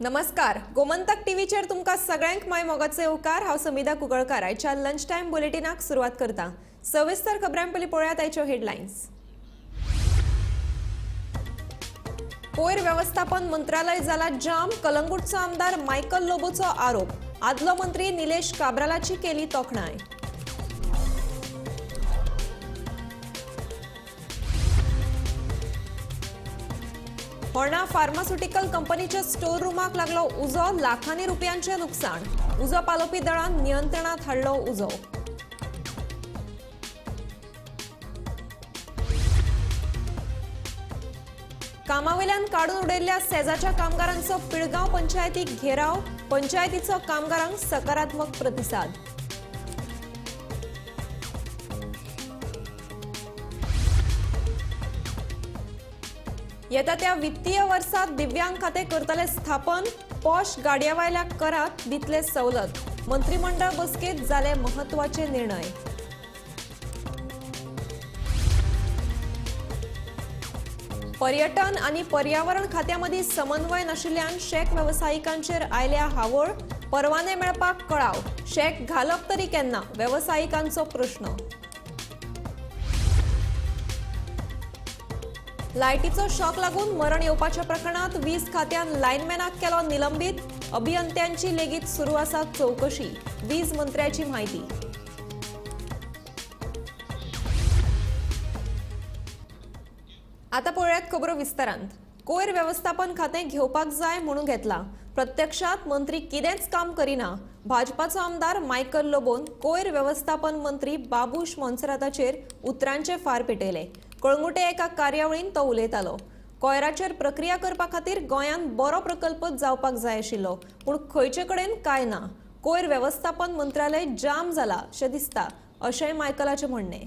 नमस्कार, गोमंतक टीव्हीचेर तुमकां सगळ्यांक my मोगाचे येवकार. हांव समिधा कुंकळकार. आयच्या लंच टायम बुलेटिनाक सुरवात करता. सविस्तर खबरां पयलीं पळयात आयच्यो हेडलायन्स. कोयर व्यवस्थापन मंत्रालय जाला जाम. कलंगूटचो आमदार मायकल लोबोचो आरोप. आदलो मंत्री निलेश काब्रालाची केली तोखणाय. होर्णा फार्मास्युटिकल कंपनीच्या स्टोर रुमाक लागलो उजो. लाखांनी रुपयांचे नुकसान. उजो पालोवपी दळान नियंत्रणात हाडलो उजो. कामावेल्यान काडून उडयल्ल्या सेजाच्या कामगारांचो पिळगांव पंचायतीक घेराव. पंचायतीचो कामगारांक सकारात्मक प्रतिसाद. येता त्या वित्तीय वर्सात दिव्यांग खाते करतले स्थापन. पॉश गाडयावयल्या करात दितले सवलत. मंत्रिमंडळ बसकेत जाले महत्वाचे निर्णय. पर्यटन आणि पर्यावरण खात्यामदी समन्वय नाशिल्ल्यान शॅक वेवसायिकांचेर आयल्या हावळ. परवाने मेळपाक कळाव. शॅक घालप तरी केन्ना, वेवसायिकांचो प्रश्न. लायटीचो शॉक लागून मरण येवपाच्या प्रकरणात वीज खात्यान लायनमॅनाक केलो निलंबीत. अभियंत्यांची लेगीत सुरू आसा चवकशी. वीज मंत्र्याची म्हायती. आता पळयात खबरो विस्तारांत. कोयर व्यवस्थापन खातें घेवपाक जाय म्हणून घेतला. प्रत्यक्षात मंत्री कितेंच काम करिना. भाजपाचो आमदार मायकल लोबोन कोयर व्यवस्थापन मंत्री बाबूश मोन्सेराताचेर उतरांचे फार पेटयले. कळंगुटे एका कार्यावळीन तो उलयतालो. कोयराचेर प्रक्रिया करपा खातीर गोंयांत बरो प्रकल्प जावपाक जाय आशिल्लो, पूण खंयचे कडेन कांय ना. कोयर व्यवस्थापन मंत्रालय जाम जाला अशें दिसता, अशेंय मायकलाचें म्हणणें.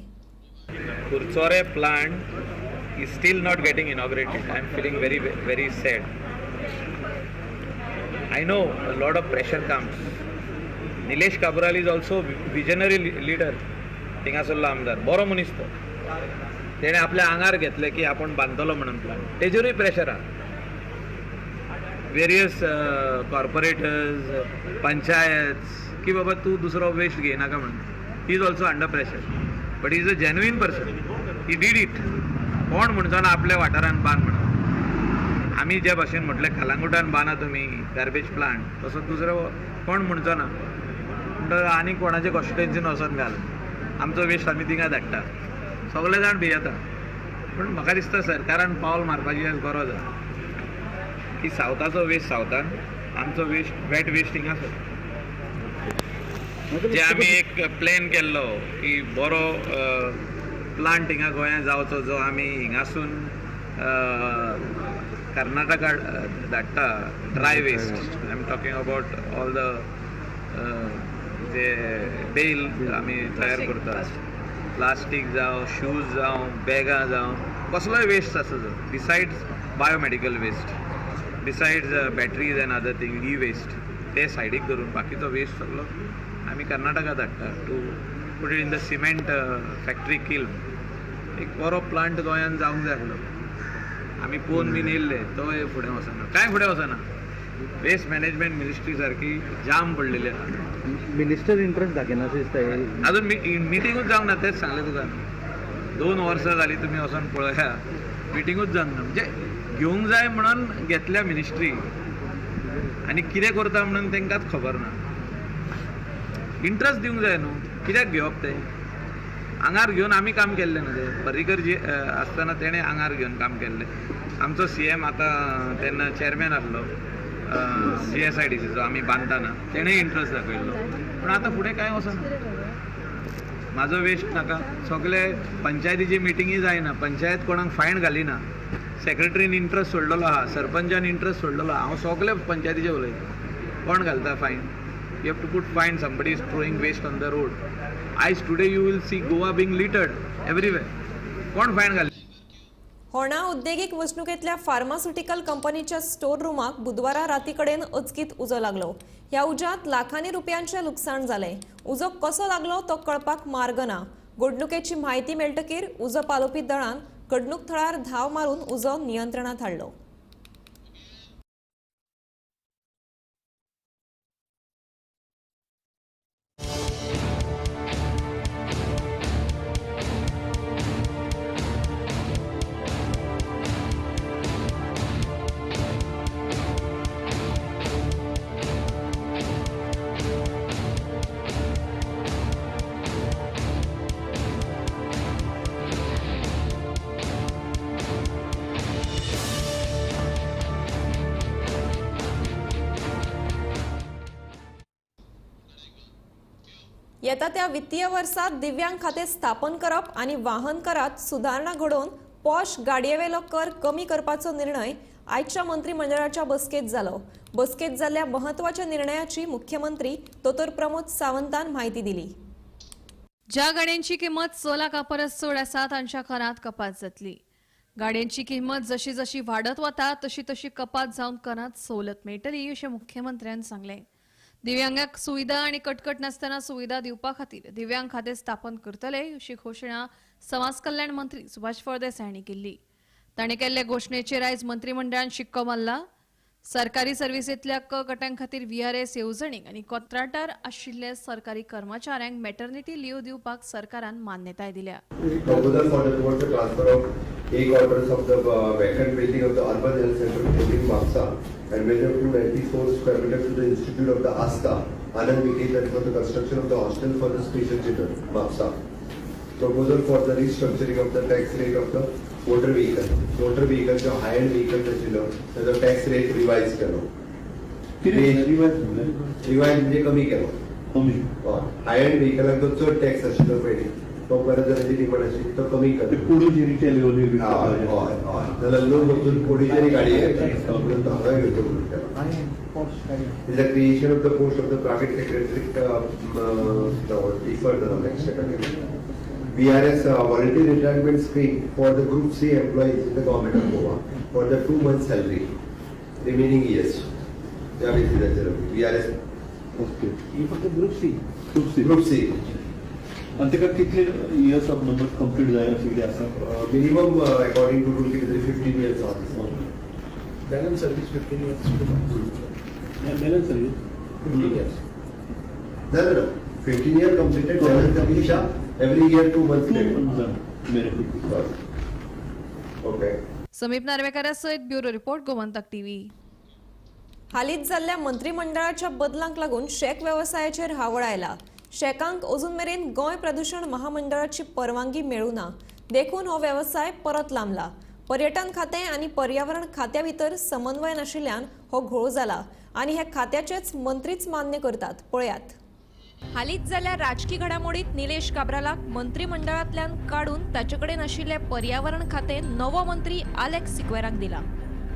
Curchorem plant is still not getting inaugurated. I am feeling very, very sad. I know a lot of pressure comes. Nilesh Cabral is also visionary leader. थिंगासरलो आमदार बरो मनीस तो. तेणें आपल्या आंगार घेतलें की आपूण बांदतलो म्हणून प्लांट. तेजेरूय प्रेशर आहा. वेरियस कॉर्पोरेटर्स, पंचायत की बाबा तूं दुसरो वेस्ट घेयनाका म्हणून. He is also under pressure, but he is a genuine person. He did it. कोण म्हणचो ना आपल्या वाठारान बांद म्हणून. आमी जे भाशेन म्हटलें कलंगुटान बांदा तुमी गार्बेज प्लांट, तसो दुसरो कोण म्हणचो ना. म्हणटकच आनी कोणाचे कॉन्स्टिट्युएन्सीन वचोन घाल, आमचो वेस्ट आमी थिंगा धाडटा. सगळे जाण भियेता. पूण म्हाका दिसता सरकारान पावल मारपाची आज गरज आसा की सावथाचो वेस्ट सावथान, आमचो वेस्ट वेट वेस्ट हिंगा आसा. जे आमी एक प्लॅन केल्लो की बरो प्लांट हिंगा गोंयांत जावचो, जो आमी हिंगासून कर्नाटका धाडटा dry waste. I am talking about all the J bell आमी तयार करता, प्लास्टीक जावं, शूज जावं, बॅगां जावं, कसलोय वेस्ट आसा जो, besides biomedical waste, besides batteries and other thing, e waste, ते सायडीक धरून बाकीचो वेस्ट सगलो आमी कर्नाटका धाडटा to put it in the cement factory kiln. एक बरो प्लांट गोंयांत जावंक जाय आसलो. आमी पळोवन बीन येयल्ले, तोय फुडें वचना, कांय फुडें वचना. वेस्ट मॅनेजमेंट मिनिस्ट्री सारकी जाम पडलेली आसा. मिनिस्टर इंट्रस्ट दाखयना अशें दिसता. अजून मिटिंगूच जावंक ना. तेंच सांगलें तुका, 2 वर्सां जालीं तुमी वचोन पळया, मिटिंगूच जावंक ना. म्हणजे घेवंक जाय म्हणून घेतल्या मिनिस्ट्री, आनी कितें करता म्हणून तांकांच खबर ना. इंट्रस्ट दिवंक जाय न्हू, कित्याक घेवप तें. आंगार घेवन आमी काम केल्लें न्हू तें. पर्रीकर जी आसतना तेणें आंगार घेवन काम केल्लें. आमचो CM आतां तेन्ना चॅरमॅन आसलो GSIDCचो, आमी बांदताना तेणें इंट्रस्ट दाखयल्लो. पूण आतां फुडें कांय वचना. म्हाजो वेस्ट नाका. सगळे पंचायतीची मिटिंगी जायना, पंचायत कोणाक फायन घालिना. सेक्रेटरीन इंट्रस्ट सोडलेलो आहा, सरपंचान इंट्रस्ट सोडलेलो आहा. हांव सगळे पंचायतीचे उलयतां. कोण घालता fine? You have to put fine. Somebody is throwing waste on the road. आयज today you will see Goa being littered everywhere. कोण फायन घाल? होर्णा उद्देगीक वसणुकेंतल्या फार्मास्युटिकल कंपनीच्या स्टोर रुमाक बुधवारा राती कडेन अचकीत उजो लागलो. ह्या उज्यांत लाखांनी रुपयांचें लुकसाण जालें. उजो कसो लागलो तो कळपाक मार्ग ना. घडणुकेची म्हायती मेळटकीर उजो पालोवपी दळान घडणूक थळार धांव मारून उजो नियंत्रणात हाडलो. येता त्या वित्तीय वर्सात दिव्यांग खातें स्थापन करप आनी वाहन करात सुदारणा घडोवन पॉश गाडयेवेलो कर कमी करपाचो निर्णय आयच्या मंत्रिमंडळाच्या बसकेत जालो. बसकेत जाल्ल्या महत्वाच्या निर्णयाची मुख्यमंत्री दोतोर प्रमोद सावंतान म्हायती दिली. ज्या गाड्यांची किंमत 6 लाखां परस चड आसा तांच्या करांत कपात जातली. गाड्यांची किंमत जशी जशी वाडत वता तशी तशी कपात जावन करांत सवलत मेळटली अशें मुख्यमंत्र्यान सांगलें. दिव्यांगांक सुविधा आनी कटकट नासतना सुविधा दिवपा खातीर दिव्यांग खातें स्थापन करतले अशी घोशणा समाज कल्याण मंत्री सुभाष फळदेसाय हांणी केल्ली. ताणें केल्ले घोशणेचेर आयज मंत्रिमंडळान शिक्को मारला. सरकारी सर्विसेंतल्या क गटां खातीर व्हीआरएस येवजणेक आनी कोंत्राटार आशिल्ल्या सरकारी कर्मचाऱ्यांक मॅटर्निटी लीव दिवपाक सरकारान मान्यताय दिल्या. Proposal for the towards the transfer of 8 quarters of the vacant building of the Urban Health Center in Mapsa and measure 294 square meters to the Institute of the Astha Anand Niketan for the construction of the hostel for the special children, Mapsa. Proposal for the restructuring of the tax rate of the motor vehicle. Motor vehicle जो high end vehicle आशिल्लो ताजो tax rate revise केलो. Revise म्हणजे कमी केलो. हाय and व्हेकलाक जो चड tax आशिल्लो पयलीं तो परत जाल्यार डिमांड आशिल्ली तो कमी कर. कुडूची रिटेल हय हय हय, जाल्यार लोक वचून कुडीचेरी गाडी घेता म्हणून तो हांगा घेवचो म्हणून केलो. The creation of the post of the private secretary deferred the next category. VRS voluntary retirement scheme for the Group C employees in the government of Goa for the 2 months salary remaining years. त्या बेसिसाचेर VRS. Okay. ही फक्त group C. Group C. Group C. आनी ताका कितले years of number complete जाय अशें कितें आसा? Minimum according to rule कितें तरी 15 years आसा. Balance service 15 years. Balance service 15 years. ना ना 15 year completed balance service every year 2 months. 2 months benefit. Okay. समीप नार्वेकारा सयत ब्युरो रिपोर्ट, गोमंतक टीव्ही. हालींच जाल्ल्या मंत्रिमंडळाच्या बदलांक लागून शॅक वेवसायाचेर हावळ आयला. शॅकांक अजून मेरेन गोंय प्रदूषण महामंडळाची परवानगी मेळूं ना, देखून हो वेवसाय परत लांबला. पर्यटन खातें आनी पर्यावरण खात्या भितर समन्वय नाशिल्ल्यान हो घोळ जाला आनी हे खात्याचेच मंत्रीच मान्य करतात. पळयात. हालींच जाल्ल्या राजकी घडामोडीत निलेश काब्रालाक मंत्रिमंडळांतल्यान काडून ताचे कडेन आशिल्लें पर्यावरण खातें नवो मंत्री आलेक्स सिक्वेराक दिला.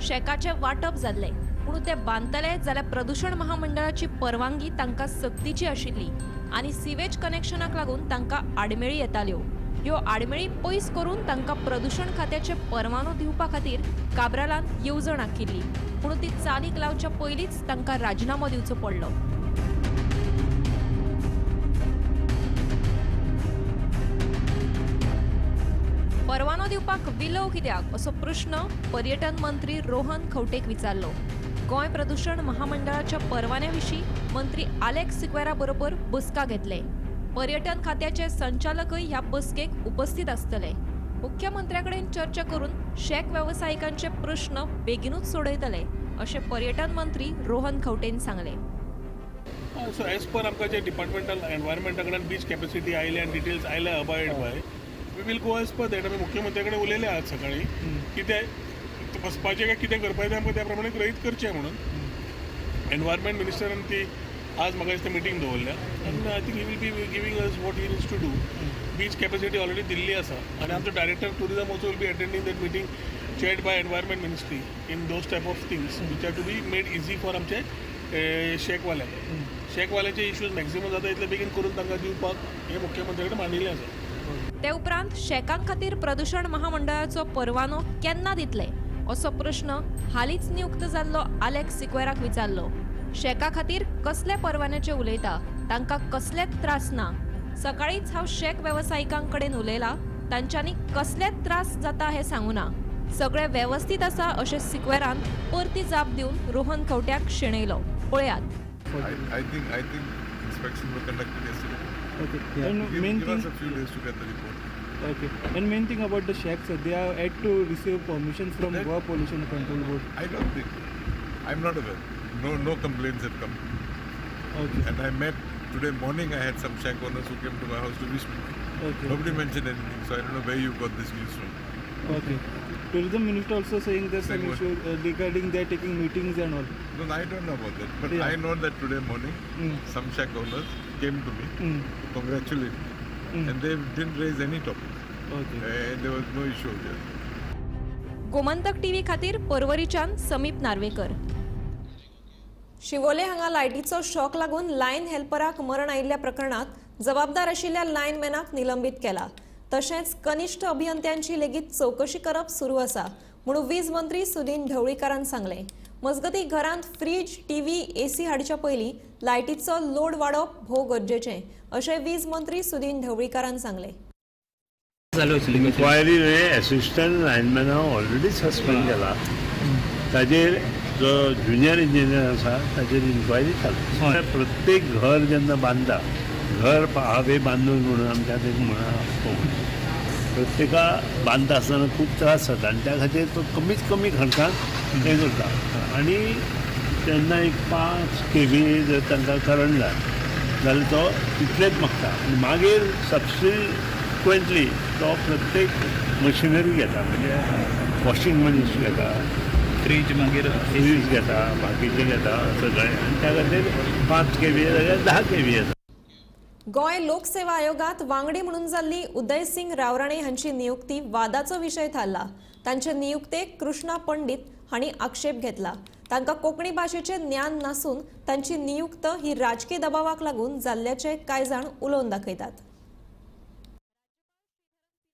शॅकाचें वांटप जाल्लें, पूण ते बांदतले जाल्यार प्रदूषण महामंडळाची परवानगी तांकां सक्तीची आशिल्ली आनी सिवेज कनेक्शनाक लागून तांकां आडमेळी येताल्यो. ह्यो आडमेळी पयस करून तांकां प्रदूषण खात्याचे परवानो दिवपा खातीर काब्रालान येवजण आंखिल्ली, पूण ती चालीक लावच्या पयलींच तांकां राजिनामो दिवचो पडलो. परवानो दिवपाक विलोव कित्याक असो प्रश्न पर्यटन मंत्री रोहन खंवटेक विचारलो. गोंय प्रदूषण महामंडळाच्या परवान्या विशीं मंत्री आलेक्स सिक्वेरा बरोबर बसका घेतले. पर्यटन खात्याचे संचालकय ह्या बसकेक उपस्थित आसतले. मुख्यमंत्र्या कडेन चर्चा करून शॅक वेवसायिकांचे प्रश्न बेगिनूच सोडयतले अशें पर्यटन मंत्री रोहन खंवटेन सांगलें. सो एज पर आमकां जे डिपार्टमेंटल एनवायरमेंटा कडेन बीच कॅपॅसिटी आयल्या आनी डिटेल्स आयल्या abide by we will go as per that. आमी मुख्यमंत्र्या कडेन उलयले आज सकाळी की ते बसपाचें काय कितें करपाचें तें आमकां त्या प्रमाणे गृहीत करचें म्हणून. एनवायरमेंट मिनिस्टरान ती आज म्हाका दिसता मिटींग दवरल्या आनी I think he will be giving us what he needs to do. Beach capacity already दिल्ली आसा आनी आमचो director tourism also will be attending that meeting chaired by environment ministry in those type of things which are to be made easy for आमचे शॅकवाल्यांक. शॅकवाल्याचे issues maximum जाता इतले बेगीन करून तांकां दिवपाक हें मुख्यमंत्र्या कडेन मांडिल्लें आसा. ते उपरांत शॅकां खातीर प्रदूषण महामंडळाचो परवानो केन्ना दितले असो प्रश्न हालींच नियुक्त जाल्लो आलेक्स सिक्वेराक विचारलो. शॅका खातीर कसल्या परवान्याचे उलयता, तांकां कसलेच त्रास ना. सकाळींच हांव शॅक वेवसायिकां कडेन उलयला, तांच्यांनी कसलेच त्रास जाता हें सांगू ना, सगळें वेवस्थीत आसा अशें सिक्वेरान परती जाप दिवन रोहन खंवट्याक शिणयलो. पळयात. I think inspection were conducted yesterday. Okay. And Give, main give thing, us a few days to get the report. Okay. And main thing about the shacks, they are had to receive permission from That- Goa Pollution Control Board. I don't think. I'm not aware. No complaints have come. Okay. And I met today morning. I had some shack owners who came to my house to wish me. Okay. Nobody mentioned anything, so I don't know where you got this news from. Okay. Tourism minister also saying there's some issue regarding they are taking meetings and all. No, I don't know about that. But yeah. I know that today morning, some shack owners came to me to congratulate me. And they didn't raise any topic. Okay. And there was no issue there. Gomantak TV खातीर पर्वरीच्यान समीप नार्वेकर. शिवोले हांगा लायटीचो shock लागून line हेल्पराक मरण आयिल्ल्या प्रकरणात जबाबदार आशिल्ल्या लायनमॅनाक निलंबीत केला. तशेंच कनिष्ठ अभियंत्यांची लेगीत चवकशी करप सुरू आसा म्हणून वीज मंत्री सुदिन ढवळीकारान सांगलें. मजगतीं घरांत फ्रीज, टीव्ही, एसी हाडच्या पयलीं लायटीचो लोड वाडोवप भोव गरजेचें अशें वीज मंत्री सुदिन ढवळीकारान सांगलें. इन्क्वायरी एसिस्टंट लायनमॅना ऑलरेडी सस्पेंड केला. ताजेर जो ज्युनियर इंजिनियर आसा ताजेर इन्क्वायरी चालू. प्रत्येक घर जेन्ना बांदता, घर हावे बांदून म्हणून आमच्यात एक म्हणा कोंकणी, प्रत्येका बांदता आसतना खूब त्रास जाता आनी त्या खातीर तो कमीत कमी खर्चान हें करता. आनी तेन्ना एक 5 kV जर तांकां करंट जाय जाल्यार तो तितलेच मागता आनी मागीर सबसिक्वंटली तो प्रत्येक मशिनरी घेता, म्हणजे वॉशिंग मशीन घेता, फ्रीज, मागीर फ्रीज घेता, बाकीचें घेता सगळें. आनी त्या खातीर 5 kV जाल्यार 10 kV येता. गोंय लोकसेवा आयोगात वांगडी म्हणून जाल्ली उदयसिंग रावराणे हांची नियुक्ती वादाचो विशय थारला. तांचे नियुक्तेक कृष्णा पंडित हांणी आक्षेप घेतला. तांकां कोंकणी भाशेचें ज्ञान नासून तांची नियुक्त ही राजकी दबावाक लागून जाल्ल्याचें कांय जाण उलोवन दाखयतात.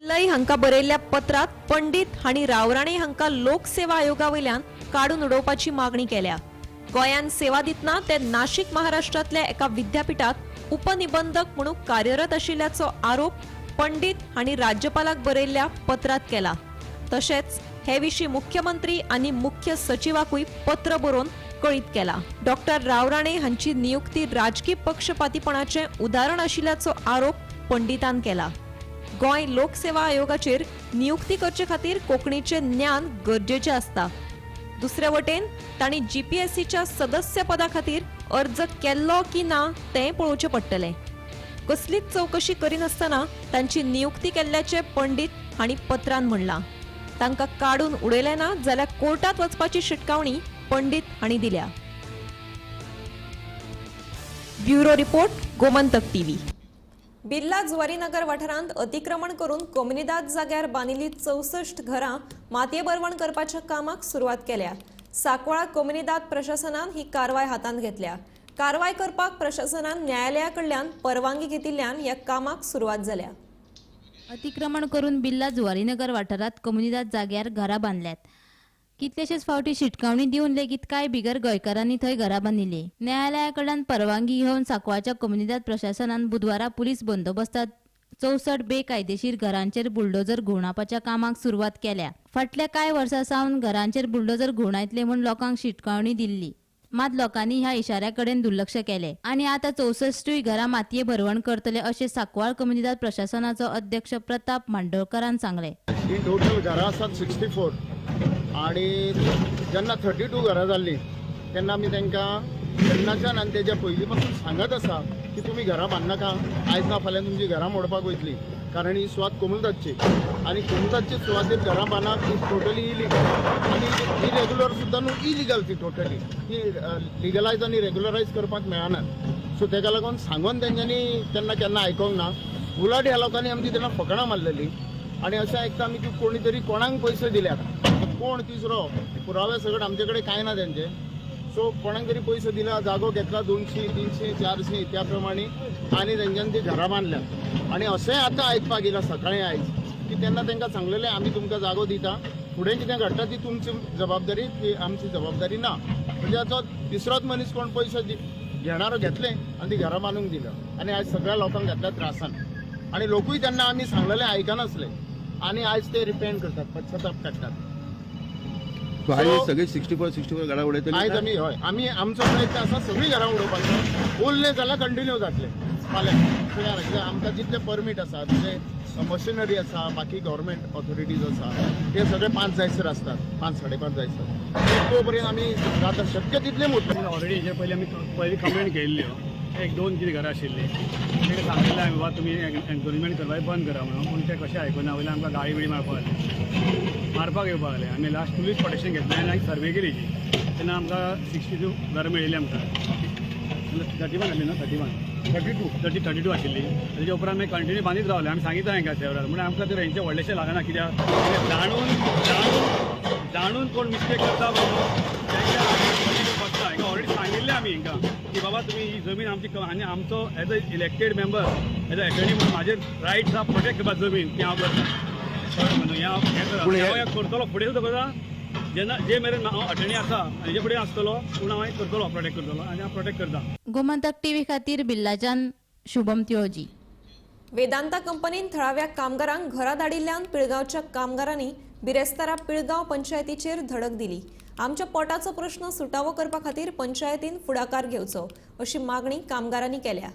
पिल्लई हांकां बरयल्ल्या पत्रांत पंडित हांणी रावराणे हांकां लोकसेवा आयोगा वयल्यान काडून उडोवपाची मागणी केल्या. गोंयांत सेवा दितना ते नाशिक महाराष्ट्रांतल्या एका विद्यापीठात उपनिबंधक म्हणून कार्यरत आशिल्ल्याचो आरोप पंडित हांणी राज्यपालाक बरयल्ल्या पत्रांत केला. तशेंच हे विशीं मुख्यमंत्री आनी मुख्य सचिवाकूय पत्र बरोवन कळीत केला. डॉक्टर रावराणे हांची नियुक्ती राजकी पक्षपातीपणाचें उदाहरण आशिल्ल्याचो आरोप पंडितान केला. गोंय लोकसेवा आयोगाचेर नियुक्ती करचे खातीर कोंकणीचें ज्ञान गरजेचें आसता. दुसरे वटेन तांणी जीपीएससीच्या सदस्यपदा खातीर अर्ज केल्लो की ना तें पळोवचें पडटलें. कसलीच चवकशी करिनासतना तांची नियुक्ती केल्ल्याचें पंडित हांणी पत्रान म्हणलां. तांकां काडून उडयलें ना जाल्यार कोर्टांत वचपाची शिटकावणी पंडित हांणी दिल्या. Bureau report, Gomantak TV. Birla Zuarinagar वाठारांत अतिक्रमण करून कोमुनिदाद जाग्यार बांदिल्ली 64 घरां मातये भरवण करपाच्या कामाक सुरवात केल्या. सांकवाळा कोमुनिदाद प्रशासनान ही कारवाय हातांत घेतल्या. कारवाय करपाक प्रशासनान न्यायालया कडल्यान परवानगी घेतिल्ल्यान ह्या कामाक सुरवात जाल्या. अतिक्रमण करून बिर्ला जुवारीनगर वाठारांत कोमुनिदाद जाग्यार घरां बांदल्यात. कितलेशेच फावटी शिटकावणी दिवन लेगीत कांय बिगर गोंयकारांनी थंय घरां बांदिल्ली. न्यायालया कडल्यान परवानगी घेवन सांकवाळच्या कोमुनिदाद प्रशासनान बुधवारा पुलीस बंदोबस्तात 64 बेकायदेशीर घरांचेर बुलडोजर घुंवडावपाच्या कामाक सुरवात केल्या. फाटल्या कांय वर्सां सावन घरांचेर बुलडोजर घुंवडायतले म्हूण लोकांक शिटकावणी दिल्ली, मात लोकांनी ह्या इशाऱ्या कडेन दुर्लक्ष केलें आनी आतां 64 घरां मातये भरवण करतले अशें सांकवाळ कोमुनिदाद प्रशासनाचो अध्यक्ष प्रताप मांडोळकरान सांगलें. ही टोटल घरां आसात 64 आणि जेन्ना 32 घरां जाल्लीं तेन्ना आमी तांकां तेन्नाच्यान आनी तेज्या पयलीं पासून सांगत आसा की तुमी घरां बांदनाका, आयज ना फाल्यां तुमची घरां मोडपाक वयतली, कारण ही सुवात कोमुनिदादची आनी कोमुनिदादची सुवातेर घरां बांदप is totally illegal आनी इरेग्युलर सुद्दां न्हू, इलिगल ती टोटली, ती लिगलायज आनी रेग्युलरायज करपाक मेळना. सो तेका लागून सांगून तेंच्यांनी तेन्ना केन्ना आयकोंक ना. उलट ह्या लोकांनी आमची तेन्ना फकणां मारलेली आनी अशें आयकता आमी की कोणी तरी कोणाक पयशे दिल्यात, कोण तिसरो पुरावे सगळे आमचे कडेन कांय ना तेंचे. सो कोणाक तरी पयशे दिला, जागो घेतला 200, 300, 400 त्या प्रमाणे आनी तेंच्यांनी ती घरां बांदल्यात. आनी अशेंय आतां आयकपाक येयलां सकाळीं आयज की तेन्ना तांकां सांगलेलें आमी तुमकां जागो दिता, फुडें कितें घडटा ती तुमची जबाबदारी, ती आमची जबाबदारी ना. म्हणजे आतां तिसरोच मनीस कोण पयशे घेणारो घेतले आनी ती घरां बांदूंक दिल्या आनी आयज सगळ्या लोकांक घेतल्या त्रासान आनी लोकूय तेन्ना आमी सांगलेलें आयकनासले आनी आयज ते रिपेंट करतात, पश्चाताप काडटात. सगळे 64 घरां उडयतले आयज आमी, हय, आमी आमचो प्रयत्न आसा सगळीं घरां उडोवपाचो, उरले जाल्यार कंटिन्यू जातले फाल्यां सगळ्या. कित्याक आमकां जितले परमीट आसा, जितले मशिनरी आसा, बाकी गव्हर्मेंट ऑथॉरिटीज आसा, ते सगळे 5 जायसर आसतात, 5, 5.5 जायसर, तो पर्यंत आमी जाता शक्य तितले मोडटले. ऑलरेडी हेजे पयलीं आमी पयलीं कंप्लेन केल्ल्यो, 1-2 कितें घरां आशिल्लीं, तांकां सांगिल्लें आमी बाबा तुमी एनक्रोचमेंट करपाक बंद करा म्हणून, पूण ते कशें आयकुना, वयल्यान आमकां गाळी बिळी मारपाक लागले. मारपाक येवपाक लागले. आमी लास्ट पुलीस प्रोटेक्शन घेतलें आनी सर्वे केली तेन्ना आमकां 62 घरां मेळिल्ली आमकां 31 आसली न्हू 31 32 32 आशिल्ली. तेजे उपरांत मागीर कंटिन्यू बांदीत रावले. आमी सांगितलें हांकां सेवराल म्हणून आमकां ते हेंचें व्हडलेशें लागना कित्याक जाणून जाणून जाणून कोण मिस्टेक करता म्हणून तांकां बसता. हांकां ऑलरेडी सांगिल्लें आमी हांकां की बाबा तुमी ही जमीन आमची आनी आमचो as a elected member as a attorney म्हणून म्हाजे रायट्स आहा प्रोटेक्ट करपाक जमीन ती हांव करता. कळ्ळें न्हू? हें करतलो फुडें सुद्दां करता जेन्ना जे मेरेन हांव अटर्नी आसा आनी हेजे फुडें आसतलो पूण हांव करतलो प्रोटेक्ट करतलो आनी हांव प्रोटेक्ट करता. गोमंतक टीव्ही खातीर बिल्लाच्यान शुभम त्योजी. वेदांता कंपनीन थळाव्या कामगारांक घरा धाडिल्ल्यान पिळगांवच्या कामगारांनी बिरेस्तारा पिळगांव पंचायतीचेर धडक दिली. आमच्या पोटाचो प्रश्न सुटावो करपा खातीर पंचायतीन फुडाकार घेवचो अशी मागणी कामगारांनी केल्या.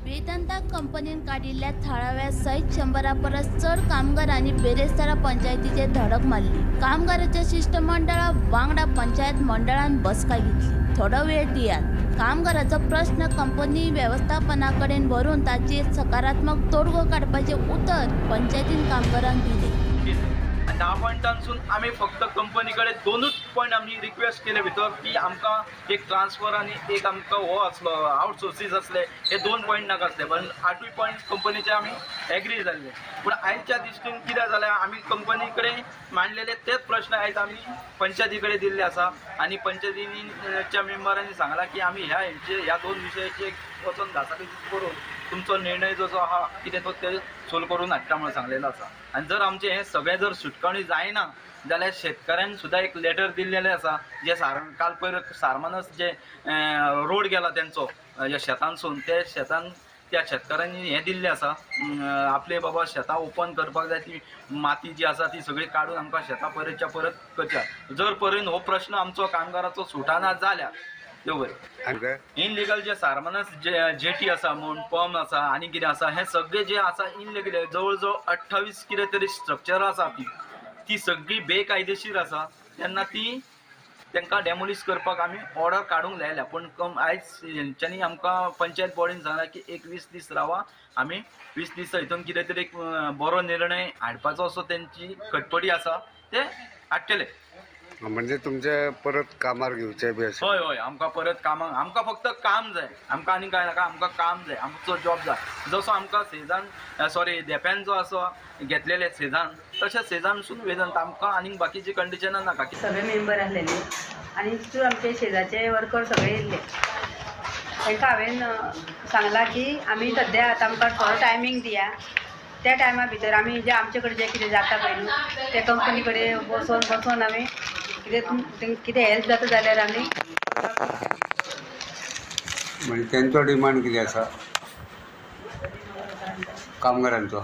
वेदांता कंपनीन काडिल्ल्या थळाव्या सयत 100 परस चड कामगारांनी बेरेस्तारा पंचायतीचेर धडक मारली. कामगाराच्या शिष्टमंडळा वांगडा पंचायत मंडळान बसका घेतली. थोडो वेळ दियात, कामगाराचो प्रश्न कंपनी वेवस्थापना कडेन व्हरून ताचेर सकारात्मक तोडगो काडपाचें उतर पंचायतीन कामगारांक दिलें. 10 पॉयंटांसून आमी फक्त कंपनी कडेन 2 पॉयंट आमी रिक्वेस्ट केले भितर की आमकां एक ट्रान्सफर आनी एक आमकां हो आसलो आउटसोर्सीस आसले, हे 2 पॉयंट नाका आसले, पण 8 पॉयंट कंपनीचे आमी एग्री जाल्ले. पूण आयच्या दृश्टीन कितें जालें, आमी कंपनी कडेन मांडलेले तेच प्रश्न आयज आमी पंचायती कडेन दिल्ले आसा आनी पंचायतीच्या मेंबरांनी सांगलां की आमी ह्या हेंचे ह्या 2 विशयाचे वचोन घासाघीस करून तुमचो निर्णय जो आहा कितें तो ते सोल्व करून हाडटा म्हणून सांगलेलो आसा. आनी जर आमचें हें सगळें जर सुटकाणी जायना जाल्यार शेतकऱ्यान सुद्दां एक लेटर दिल्लेलें आसा, जे सार काल पयर सारमानस जे रोड गेला तेंचो ज्या शेतानसून ते शेतान त्या शेतकऱ्यांनी हें दिल्लें आसा आपले बाबा शेतां ओपन करपाक जाय, ती माती जी आसा ती सगळी काडून आमकां शेतां परतच्या परत करच्या. जर पर्यंत हो प्रश्न आमचो कामगाराचो सुटाना जाल्यार देव बरें. इनलिगल जे सारमानस जेटी आसा म्हूण पंप आसा आनी कितें आसा हें सगळें जें आसा इनलिगल जवळ जवळ 28 कितें तरी स्ट्रक्चर आसा ती सगळी बेकायदेशीर आसा. तेन्ना ती तांकां डेमोलिश करपाक आमी ऑर्डर काडूंक लायल्या, पूण आयज हेंच्यांनी आमकां पंचायत बॉडीन सांगलां की एक 20 दीस रावा, आमी 20 दीस हितून कितें तरी एक बरो निर्णय हाडपाचो असो तेंची खटपटी आसा, ते हाडटले. म्हणजे तुमचे परत कामार घेवचे बी अशें? हय हय, आमकां परत कामाक, आमकां फक्त काम जाय, आमकां आनी कांय नाका, आमकां काम जाय, आमचो जॉब जाय. जसो आमकां सेजान सॉरी धेंप्यान जो आसा घेतलेले सेजान तशें सेजानसून वेदांत आमकां आनीक बाकीची कंडिशनां नाका. सगळे मेंबर आसलेले आनी तितून आमचे शेजारचे वर्कर सगळे येयल्ले. तांकां हांवें सांगलां की आमी सद्या आतां आमकां थोडो टायमींग दिया, त्या टायमा भितर आमी जे आमचे कडेन जें कितें जाता पळय न्हू ते कंपनी कडेन बसोन बसोन आमी कितें कितें हेल्प जाता जाल्यार आमी. म्हणजे तेंचो डिमांड कितें आसा कामगारांचो?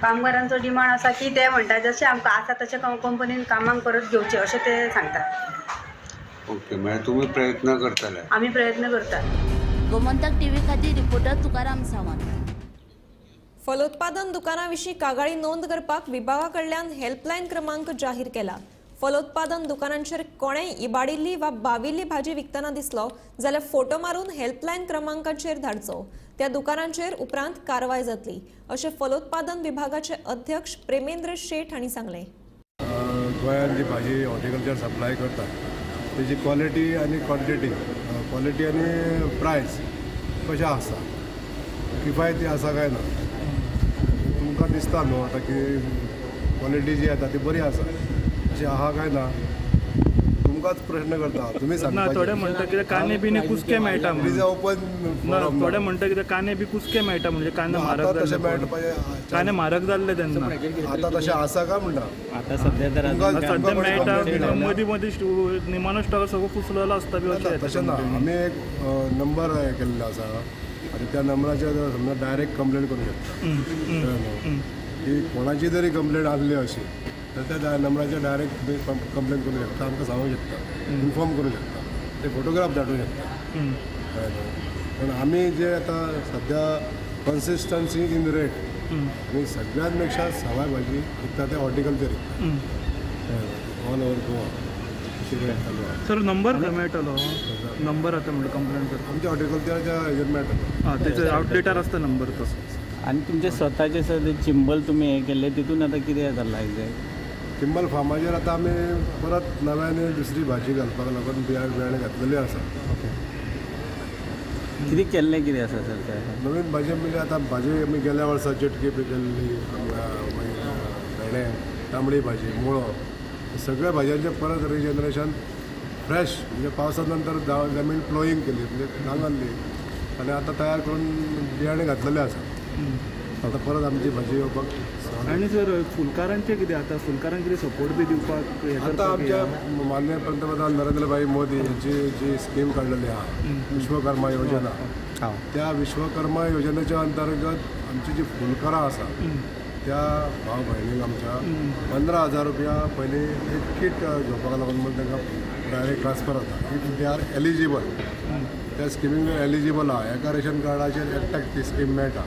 कामगारांचो डिमांड आसा की ते म्हणटा जशें आमकां आसा तशें कंपनीन कामांक परत घेवचें अशें ते सांगतात. ओके, म्हणजे तुमी प्रयत्न करतले? आमी प्रयत्न करतात. गोमंतक टीव्ही खातीर रिपोर्टर तुकाराम सावंत. फलोत्पादन दुकाना विशीं कागाळी नोंद करपाक विभागा कडल्यान हेल्पलायन क्रमांक जाहीर केला. फलोत्पादन दुकानांचेर कोणेय इबाडिल्ली वा बाविल्ली भाजी विकतना दिसलो जाल्यार फोटो मारून हेल्पलायन क्रमांकाचेर धाडचो. त्या दुकानांचेर उपरांत कारवाय जातली अशें फलोत्पादन विभागाचे अध्यक्ष प्रेमेंद्र शेठ हांणी सांगलें. गोंयांत जी भाजी हॉर्टिकल्चर सप्लाय करता तेजी क्वॉलिटी आनी क्वॉन्टिटी, क्वॉलिटी आनी प्रायस कशें आसा, किफायती आसा काय ना, तुमकां दिसता न्हू आतां की क्वॉलिटी जी येता ती बरी आसा अशें आहा काय ना, तुमकांच प्रश्न करता तुमी सांगता. थोडे म्हणटा कितें कांदे बिने कुसके मेळटा, ओपन थोडे म्हणटा कितें कांदे बी कुसके मेळटा, म्हणजे कांदे म्हारग तशें मेळटा, कांदे म्हारग जाल्ले तेन्ना. आतां तशें आसा काय म्हणटा? आतां सद्या तर सद्या मेळटा, मदीं मदीं निमाणो स्टॉक सगळो कुसलेलो आसता बी अशें. तशें ना, आमी एक नंबर हें केल्लो आसा आनी त्या नंबराचेर समजा डायरेक्ट कंप्लेन करूंक शकता की कोणाची तरी कंप्लेन आसली अशी तर त्या नंबराचेर डायरेक्ट तुमी कंप्लेन करूंक शकता, आमकां सांगूंक शकता, इन्फॉर्म करूंक शकता, ते फोटोग्राफ धाडूंक शकता. पूण आमी जे आतां सद्या कन्सिस्टन्सी इन रेट आनी सगळ्यात पेक्षा सवाय भाजी विकता ते हॉर्टिकल्चर विकता all over Goa. Sir number खंय मेळटलो? नंबर आतां म्हणटा कंप्लेन करता आमच्या हॉर्टिकल्चराच्या हेजेर मेळटलो. आं, तेचो आउटलेटार आसता नंबर तो. आनी तुमचे स्वताचे सर ते चिंबल तुमी हें केल्लें तितून आतां कितें जालां एक्झॅक्ट? चिंबल फार्माचेर आतां आमी परत नव्याने दुसरी भाजी घालपाक लागून बियाणे घातलेले आसा. कितें केल्लें कितें आसा सर ते नवीन भाजी म्हणजे आतां भाजी आमी गेल्या वर्सा चिटकी बी केल्ली, मागीर भेंडे, तांबडी भाजी, मुळो, सगळ्या भाजयांचें परत रिजनरेशन फ्रेश म्हणजे पावसा नंतर जमीन प्लोईंग केली म्हणजे नांगरली आनी आतां तयार करून बियाणे घातलेले आसा. आतां परत आमची भाजी येवपाक. आनी सर फुलकारांचें कितें आतां फुलकारांक कितें सपोर्ट बी दिवपाक आतां आमच्या माननीय पंतप्रधान नरेंद्रभाई मोदी यांची जी स्कीम काडलेली आहा विश्वकर्मा योजना, त्या विश्वकर्मा योजनेच्या अंतर्गत आमची जी फुलकारां आसा त्या भाव भयणीक आमच्या 15,000 रुपया पयलीं एक किट घेवपाक लागून म्हण तांकां डायरेक्ट ट्रान्सफर जाता if they are eligible. त्या स्किमीक एलिजिबल आहा एका रेशन कार्डाचेर एकट्याक ती स्कीम मेळटा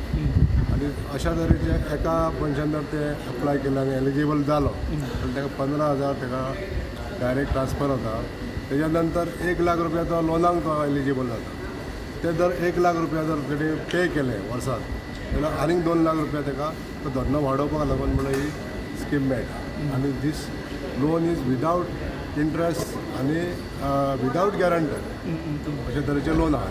आनी अशा तरेचे एका मनशान जर ते अप्लाय केलें आनी एलिजिबल जालो जाल्यार ताका 15,000 ताका डायरेक्ट ट्रान्सफर जाता. तेज्या नंतर 1 लाख रुपया तो लोनाक तो एलिजिबल जाता. ते जर 1 लाख रुपया जर तेणी पे केले वर्साक जाल्यार आनीक 2 लाख रुपया ताका तो धंदो वाडोवपाक लागून म्हणून ही स्कीम मेळटा. आनी this loan is without interest आनी विदावट गॅरंटर अशे तरेचें लोन आहा.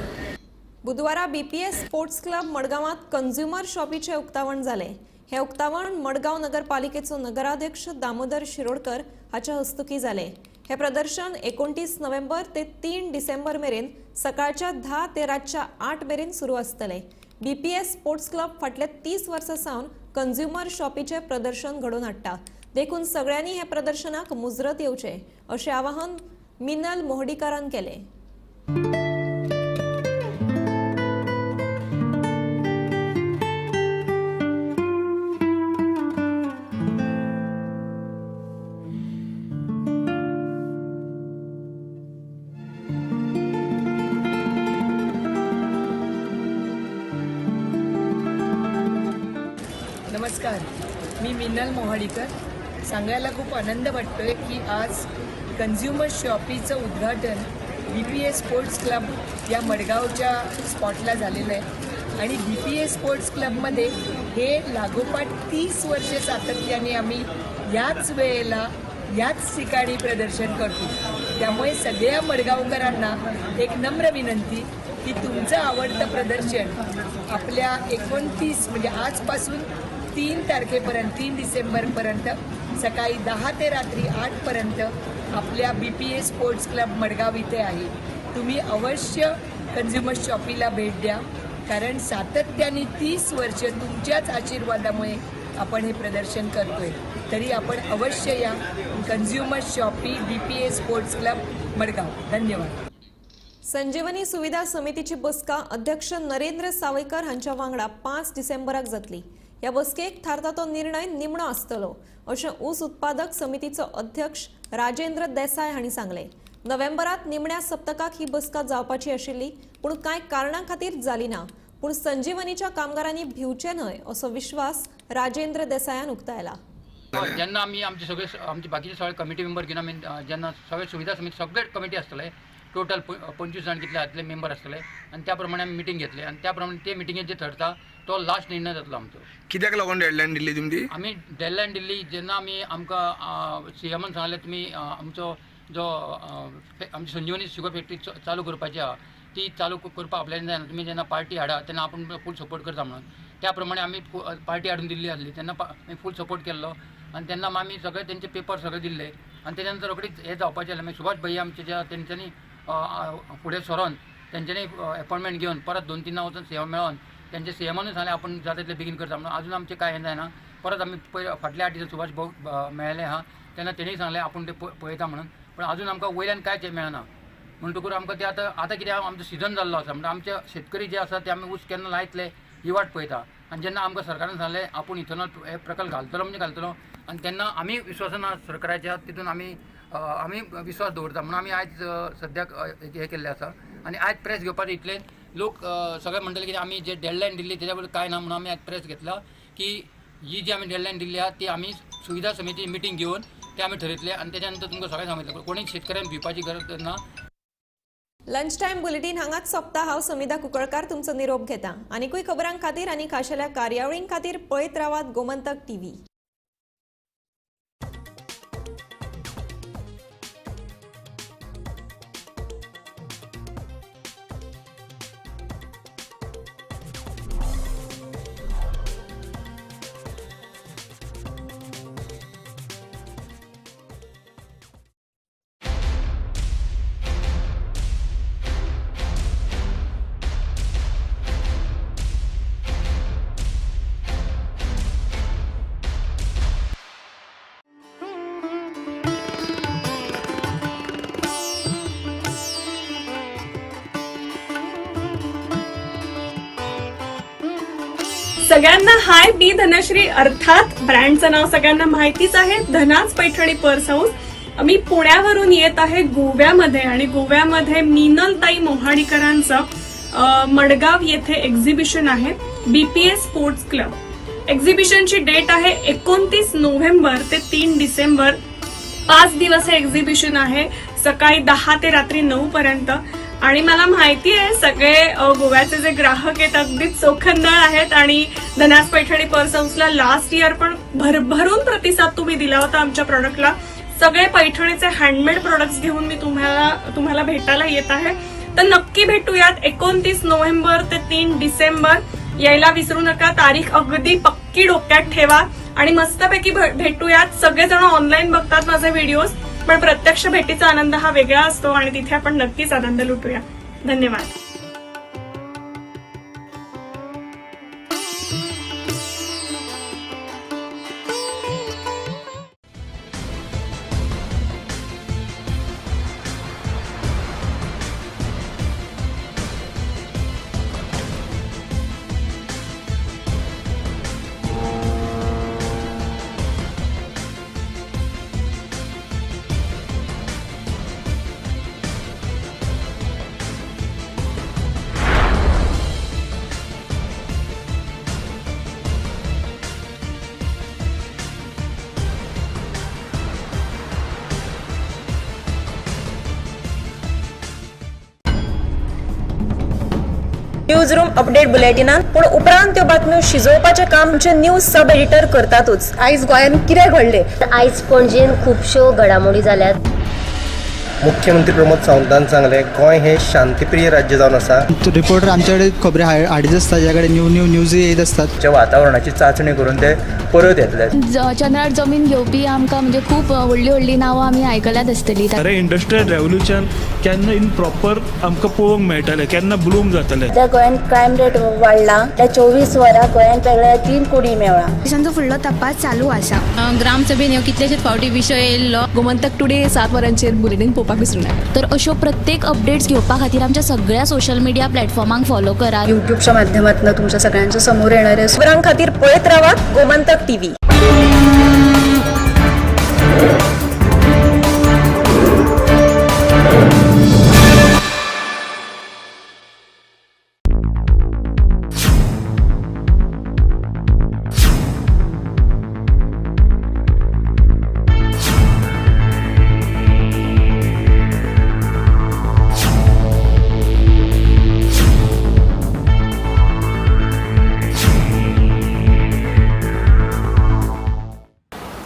बुधवारा बीपीएस स्पोर्ट्स क्लब मडगांवांत कंझ्युमर शॉपीचें उक्तावण जालें. हें उक्तावण मडगांव नगरपालिकेचो नगराध्यक्ष दामोदर शिरोडकर हाच्या हस्तुकीं जालें. हें प्रदर्शन 29 नोव्हेंबर ते 3 डिसेंबर मेरेन सकाळच्या 10 ते रातच्या 8 मेरेन सुरू आसतलें. बीपीएस स्पोर्ट्स क्लब फाटल्या 30 वर्सां सावन कंझ्युमर शॉपीचें प्रदर्शन घडोवन हाडटा, देखून सगळ्यांनी हे प्रदर्शनाक मुजरत येवचें अशें आवाहन मिनल मोहडीकारान केलें. नमस्कार, मी मिनल मोहाडीकर. सांगायला खूप आनंद वाटतोय की आज कंझ्युमर शॉपीचं उद्घाटन बीपीएस स्पोर्ट्स क्लब या मडगावच्या स्पॉटला झालेलं आहे. आणि बीपीएस स्पोर्ट्स क्लबमध्ये हे लागोपाठ 30 वर्ष सातत्याने आम्ही याच वेळेला याच ठिकाणी प्रदर्शन करतो. त्यामुळे सगळ्या मडगावकरांना एक नम्र विनंती की तुमचं आवडतं प्रदर्शन आपल्या 29 म्हणजे आजपासून 3 तारखेपर्यंत 3 डिसेंबरपर्यंत सकाळी 10 ते रात्री 8पर्यंत आपल्या बीपीएस स्पोर्ट्स क्लब मडगाव इथे आहे. तुम्ही अवश्य कंझ्युमर शॉपीला भेट द्या, कारण सातत्याने 30 वर्ष तुमच्याच आशीर्वादामुळे आपण हे प्रदर्शन करतोय. तरी आपण अवश्य या consumer shoppe BPS sports club Madgaon. धन्यवाद. संजीवनी सुविधा समितीची बसका अध्यक्ष नरेंद्र सावयकर हांच्या वांगडा 5 डिसेंबराक जातली. ह्या बसकेक थारता तो निर्णय निमणो आसतलो अशें ऊस उत्पादक समितीचो अध्यक्ष राजेंद्र देसाय हांणी सांगलें. नोव्हेंबरात निमण्या सप्तकाक ही बसका जावपाची आशिल्ली, पूण कांय कारणां खातीर जाली ना. पूण संजीवनीच्या कामगारांनी भिवचें न्हय असो विश्वास राजेंद्र देसायान उक्तायला. जेन्ना आमी आमचे सगळे आमचे बाकीचे सगळे कमिटी मेंबर घेवन आमी जेन्ना सगळे सुविधा समिती सगळे कमिटी आसतले टोटल 25 जाण कितले जातले मेंबर आसतले आनी त्या प्रमाणे आमी मिटींग घेतले आनी त्या प्रमाणे ते मिटिंगेत जे ठरता तो लास्ट निर्णय जातलो आमचो. कित्याक लागून डेडलायन दिल्ली तुमी? आमी डेडलायन दिल्ली जेन्ना आमी आमकां सीएमान सांगलें तुमी आमचो जो आमची संजीवनी शुगर फॅक्टरी चालू करपाची आहा ती चालू करपाक आपल्यान जायना, तुमी जेन्ना पार्टी हाडा तेन्ना आपूण फूल सपोर्ट करता म्हणून त्या प्रमाणे आमी पार्टी हाडून दिल्ली आसली तेन्ना आमी फूल सपोर्ट केल्लो आनी तेन्ना आमी सगळे तेंचे पेपर सगळे दिल्ले आनी तेच्या नंतर रोखडीच हें जावपाचें आसलें. मागीर सुभाष भैया आमचे ज्या तेंच्यांनी फुडें सरोन तेंच्यांनी एपॉयंटमेंट घेवन परत 2-3 वचून सीएम मेळोन तेंचे सीएमानूय सांगलें आपूण जाता तितलें बेगीन करता म्हणून. अजून आमचें कांय हें जायना. परत आमी पयर फाटल्या 8 दिसान सुभाष भाऊ मेळ्ळे आहा तेन्ना तेणीय सांगलें आपूण तें पळयता म्हणून, पूण अजून आमकां वयल्यान कांयच मेळना. म्हणटकूच आमकां तें आतां आतां कितें आमचो सिजन जाल्लो आसा म्हणटा आमचे शेतकरी जे आसा ते आमी ऊस केन्ना लायतले ही वाट पळयता. आनी जेन्ना आमकां सरकारान सांगलें आपूण इथेनॉल हे प्रकल्प घालतलो म्हणजे घालतलो आनी तेन्ना आमी विश्वासान सरकाराच्या तितून आमी आमी विश्वास दवरता म्हणून आमी आयज सद्याक हें केल्लें आसा. आनी आयज प्रेस घेवपाचें इतलें लोक सगळे म्हणटले की आमी जे डेडलायन दिल्ली तेज्या बद्दल कांय ना म्हणून आमी आयज प्रेस घेतला की ही जी आमी डेडलायन दिल्ली आहा ती आमी सुविधा समिती मिटींग घेवन ते आमी ठरयतले आनी तेच्या नंतर तुमकां सगळें सांगितलें कोणीय शेतकऱ्यांक भिवपाची गरज ना. लंच टायम बुलेटीन हांगाच सोंपता. हांव समिधा कुंकळकार तुमचो निरोप घेता. आनीकूय खबरां खातीर आनी खाशेल्या कार्यावळीं खातीर पळयत रावात गोमंतक टीव्ही. सगळ्यांना हाय, मी धनश्री. अर्थात ब्रँडचं नाव सगळ्यांना माहितीच आहे, धनाज पैठणी पर्स हाऊस. मी पुण्यावरून येत आहे गोव्यामध्ये आणि गोव्यामध्ये मीनलताई मोहाडीकरांचं मडगाव येथे एक्झिबिशन आहे, बीपीएस स्पोर्ट्स क्लब. एक्झिबिशनची डेट आहे 29 नोव्हेंबर ते 3 डिसेंबर. 5 दिवस हे एक्झिबिशन आहे, सकाळी 10 ते रात्री 9 पर्यंत. आणि मला माहिती आहे सगळे गोव्याचे जे ग्राहक आहेत अगदीच चोखंदळ आहेत आणि धनाज पैठणी पर्स हाऊसला लास्ट इयर पण भरभरून प्रतिसाद तुम्ही दिला होता आमच्या प्रॉडक्टला. सगळे पैठणीचे हँडमेड प्रोडक्ट्स घेऊन मी तुम्हाला भेटायला येत आहे, तर नक्की भेटूयात 29 नोव्हेंबर ते 3 डिसेंबर. यायला विसरू नका, तारीख अगदी पक्की डोक्यात ठेवा आणि मस्तपैकी भेटूयात. सगळेजण ऑनलाईन बघतात माझे व्हिडिओज, पण प्रत्यक्ष भेटीचा आनंद हा वेगळा असतो आणि तिथे आपण नक्कीच आनंद लुटूया. धन्यवाद. न्यूज रूम अपडेट बुलेटिनान पूण उपरांत त्यो बातम्यो शिजोवपाचें काम आमचे न्यूज सब एडिटर करतातूच. आयज गोंयांत कितें घडलें? आयज पणजेन खुबश्यो घडामोडी जाल्यात. मुख्यमंत्री प्रमोद सावंतान सांगलें गोंय हें शांतीप्रिय राज्य जावन आसा. रिपोर्टर आमचे कडेन खबरी हाडीत आसता, ज्या कडेन न्यू न्यू न्यूज येत आसतात. वातावरणाची चांचणी करून ते परत येतले. चंद्रार जमीन घेवपी आमकां म्हणजे खूब व्हडली व्हडली नांवां आमी आयकल्यात आसतली. अरे इंडस्ट्रियल रेव्होल्युशन केन्ना इन प्रॉपर आमकां पळोवंक मेळटलें, केन्ना ब्लूम जातलें. सध्या गोंयांत क्रायम रेट वाडला, त्या 24 वरां गोंयांत वेगळ्या 3 कुडी मेळ्ळा. तांचो फुडलो तपास चालू आसा. ग्रामसभेन ह्यो कितलेशेच फावटी विशय येयल्लो. गोमंतक टुडे 7 वरांचेर बुलेटीन पळोवपाक विसरू नाका. तर अश्यो प्रत्येक अपडेट्स घेवपा खातीर आमच्या सगळ्या सोशल मिडिया प्लॅटफॉर्मांक फॉलो करात. युट्यूबच्या माध्यमातून तुमच्या सगळ्यांच्या समोर येणार आहे. खबरां खातीर पळयत रावात गोमंतक टीव्ही.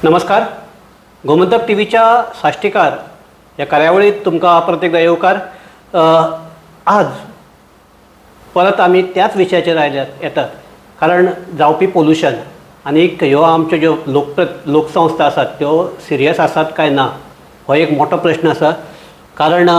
नमस्कार, गोमंतक टी व्हीच्या साश्टीकार ह्या कार्यावळीत तुमकां परत एकदां येवकार. आज परत आमी त्याच विशयाचेर आयल्यात येतात, कारण जावपी पोल्युशन आनीक ह्यो आमच्यो ज्यो लोकसंस्था आसात त्यो सिरियस आसात काय ना हो एक मोठो प्रश्न आसा. कारण